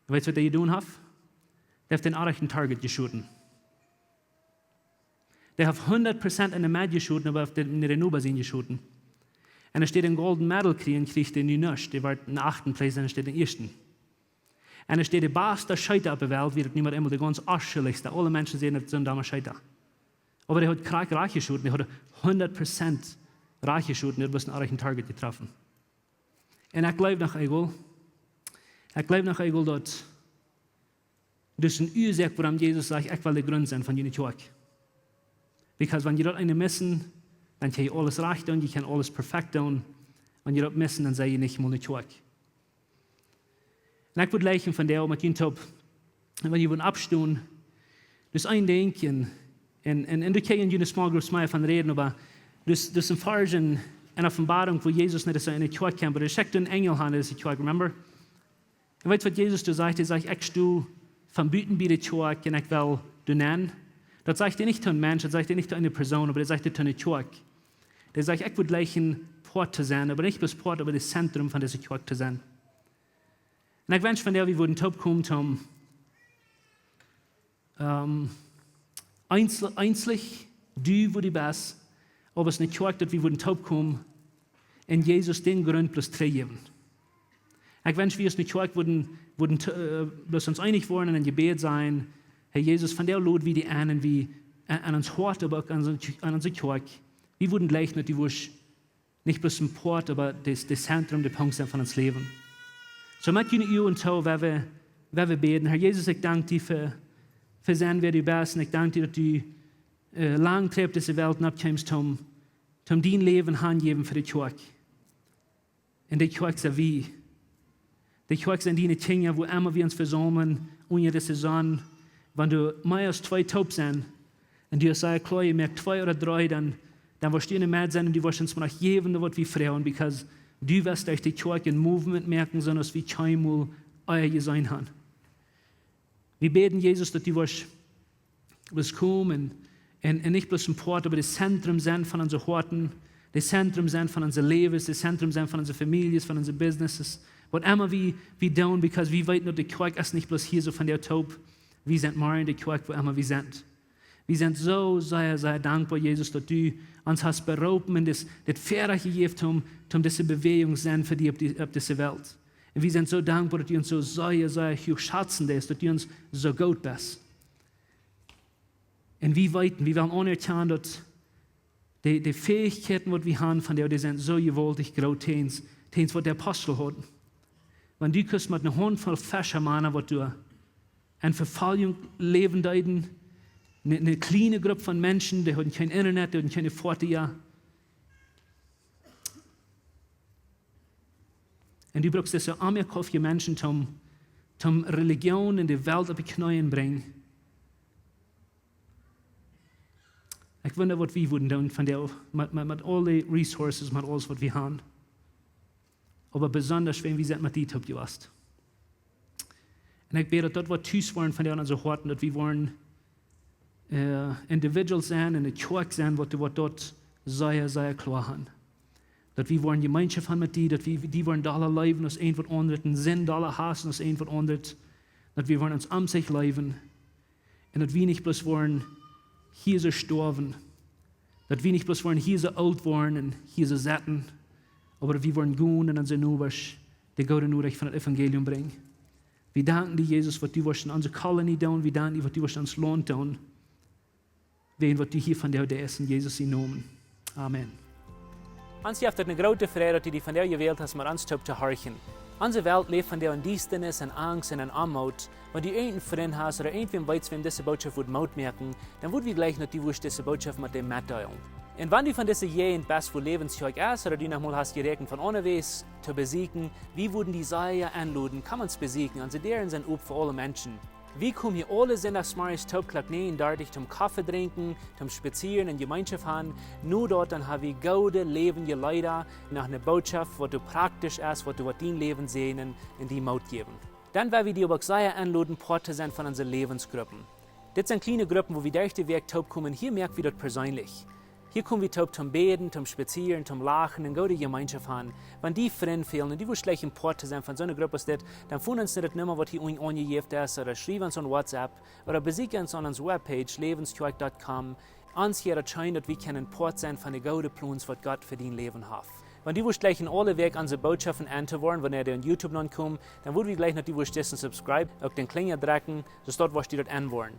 Un weetst, waut dee jedonen haft? Dee haft dän rajchten Target jeschoten. Dee haft hundat Prozent en de Med jeschoten, oba haft dän, dän Noba sien jeschoten. Un hee deed een Golden Medal kjrieen, kjrieech dee nu nuscht. Dee wort en achten Place un hee deed en ieeschten. Un hee deed de baste Scheeta opp de Welt, wia daut nu met eemol de gaunz onschuldjste. Aule Menschen säden, daut es soon dumma Scheeta. Oba dee haud krakjt rajcht jeschoten, dee haud hundat Prozent rajcht jeschoten, dee haud bloos een rajchten Target jetroffen. Un ekj jleew noch emol, ekj jleew noch emol daut, daut es ne Uasoak, wuarom Jesus sajcht: Ekj well de Grunt sennen von june Kjoakj. Because wan jie daut eene missen, dan kjenn jie aules rajcht doonen, jie kjennen aules perfekt doonen. Wan jie daut missen, dan sent jie nich mol ne Kjoakj. Un ekj wudd jleichen vondoag met junt toop, wan jie wudden oppstonen. Daut es een Dinkj, un, un, un, un doa kjenn jie en june small groups mea von räden, oba daut es, daut es een Varsch en, en Openboarunk, wua Jesus nich es en de Kjoakj kjemt, oba hee schekjt een Enjel han, daut es de Kjoakj, remember? Un weetst, waut Jesus doa sajcht? Hee sajcht: Ekj sto von buten bie de Kjoakj un ekj well doa nenn. Daut sajcht hee nich to een Mensch, daut sajcht hee nich to eene Persoon, oba daut sajcht hee to de Kjoakj. Hee sajcht: Ekj wudd jleichen Poat to sennen, oba nich bloos Poat, oba daut Zentrum von dise Kjoakj to sennen. Un ekj wensch vondoag, wie wudden toop komen, toom, ähm, eensl-, eenslich, du, wua du best, oba aus ne Kjoakj, daut wie wudden toop komen un Jesus dän Grunt bloos trigjjäwen. Ekj wensch, wie aus ne Kjoakj wudden, wudden to-, äh, bloos ons eenich woaren un en Jebäd sajen: Herr Jesus, vondoag lod wie die en un wie, aun, aun ons Hoat, oba uk aun onse, aun onse Kjoakj. Wie wudden jleichen daut du wurscht nich bloos een Poat, oba daut, daut Zentrum, de Punkt sennen von ons Läwen. Soo met june Uagen too, woa wie, woa wie bäden. Herr Jesus, ekj dank die fa, fa sennen wäa du best. Un ekj dank die daut du, äh, lang trigj opp dise Welt nopp kjeemst, om, om dien Läwen hanjäwen fa de Kjoakj. Un de Kjoakj sent wie. De Kjoakj sent diene Kjinja, wua emma wie ons vesaumlen, unja dise Sonn. Wan doa mea aus twee toop sent, un du hast sea kloa jemoakt, twee ooda dree, dan, dan woascht du enne Medd sennen un du woascht ons mau jäwen, waut wie froagen, because du woascht derch de Kjoakj een Movement moaken, soo aus wie kjeenmol ea jeseenen haben. Wie bäden, Jesus, daut du woascht bloos komen un, un, un nich bloos een Poat, oba daut Zentrum sennen von onse Hoaten, daut Zentrum sennen von onse Läwes, daut Zentrum sennen von onse Famieljes, von onse Businesses, waut emma wie, wie doonen, because wie weeten daut de Kjoakj es nich bloos hia soo von de Toop, wie sent morjen de Kjoakj, wua emma wie sent. Wie sent soo sea, sea dankboa, Jesus, daut du ons hast beroopen un dit, dit Väarajcht jejäft, om, om dise Bewäajunk sennen fa die opp die, opp dise Welt. Un wie sent soo dankboa, daut du ons soo sea, sea huach schazen deist, daut du ons soo goot best. Un wie weeten, wie wellen aunerkjanen, daut de, de Fäichkjeiten, waut wie haben von die, dee sent soo jewaultich groot, dee sent, dee sent waut de Apostel hauden. Wan du kust met eene Hauntvoll Feschamana, waut doa enn Vefoljunk läwen deeden, eene, eene kjliene Grupp von Menschen, dee hauden kjeen Internet, dee hauden kjeene Foatia. Un du bruckst dise onjekoffte Menschen, om, om Relijoon enne Welt opp de Kjneeen brinjen. Ekj wunda, waut wie wudden doonen von die, met, met, met aule Resources, met aules, waut wie haben. Oba besonda, wan wie sent met die toop jewast. Un ekj bäd, daut daut woat tus woaren von die aun onse Hoaten, daut wie woaren, äh, Individuals sennen, enne Kjoakj sennen, waut, waut daut sea, sea kloa haben. Daut wie woaren Jemeenschoft haben met die, daut wie, die woaren dolla leewen aus eent waut aundret, un Sind dolla hausen aus eent waut aundret. Daut wie woaren ons om sikj leewen. Un daut wie nich bloos woaren hia soo stoawen. Daut wie nich bloos woaren hia soo oolt woaren un hia soo sitten. Oba daut wie woaren gonen un onse Nobasch de goode Norecht von daut Evangelium brinjen. Wie danken die, Jesus, waut du woascht enn onse Kolonie doonen. Wie danken die, waut du woascht enn ons Launt doonen. Wäajen waut du hia vondoag deist, enn Jesus sienen Nomen. Amen. Ons jeft daut eene groote Freid, daut du die vondoag jewält hast, met ons toop to horchen. Onse Welt läft vondoag enn Diestanis, enn Angst un enn Oamoot. Wan du eenen Frint hast ooda irjentwäm weetst, wäm dise Norecht wudd Moot moaken, dan wudd wie jleichen, daut du wurscht dise Norecht met dän metdeelen. Un wan du von dise Jäajent best, wua Läwens Kjoakj es, ooda du noch mol hast jeräakjent von onjewess to besieekjen, wie wudden die sea enloden, komm ons besieekjen. Onse Däaren sent op fa aule Menschen. Wie komen hia aule Sindachsmorjes toop Klock näajen dartich toom Koffe drinkjen, toom spazieren un Jemeenschoft haben. Nu doa, dan ha wie goode läwendje Leeda, noch eene Norecht, waut doa praktisch es, waut doa woat dien Läwen säajnen un die Moot jäwen. Dan well wie die uk sea enloden, Poat to sennen von onse Läwensgruppen. Dit sent kjliene Gruppen, wua wie derch de Wäakj toop komen. Hia moak wie daut perseenlich. Hia kom wie toop toom bäden, toom spazieren, toom lachen un goode Jemeenschoft haben. Wan die Frind fälen un du wurscht jleichen Poat to sennen von soone Grupp aus dit, dan foon ons no de Numma, waut hia unjen aunjejäft es, ooda schriew ons aun WhatsApp, ooda besieekj ons aun onse Webpage, läwenskjoakj dot com. Ons hia daut scheen, daut wie kjennen Poat sennen von de goode Plons, waut Gott fa dien Läwen haft. Wan du wurscht jleichen aule Wäakj onse Norechten auntohieren, wan dee aun YouTube nopp komen, dan wudd wie jleichen, daut du wurscht disen subscribe, uk dän Klinja drekjen, soo daut du daut enwoaren.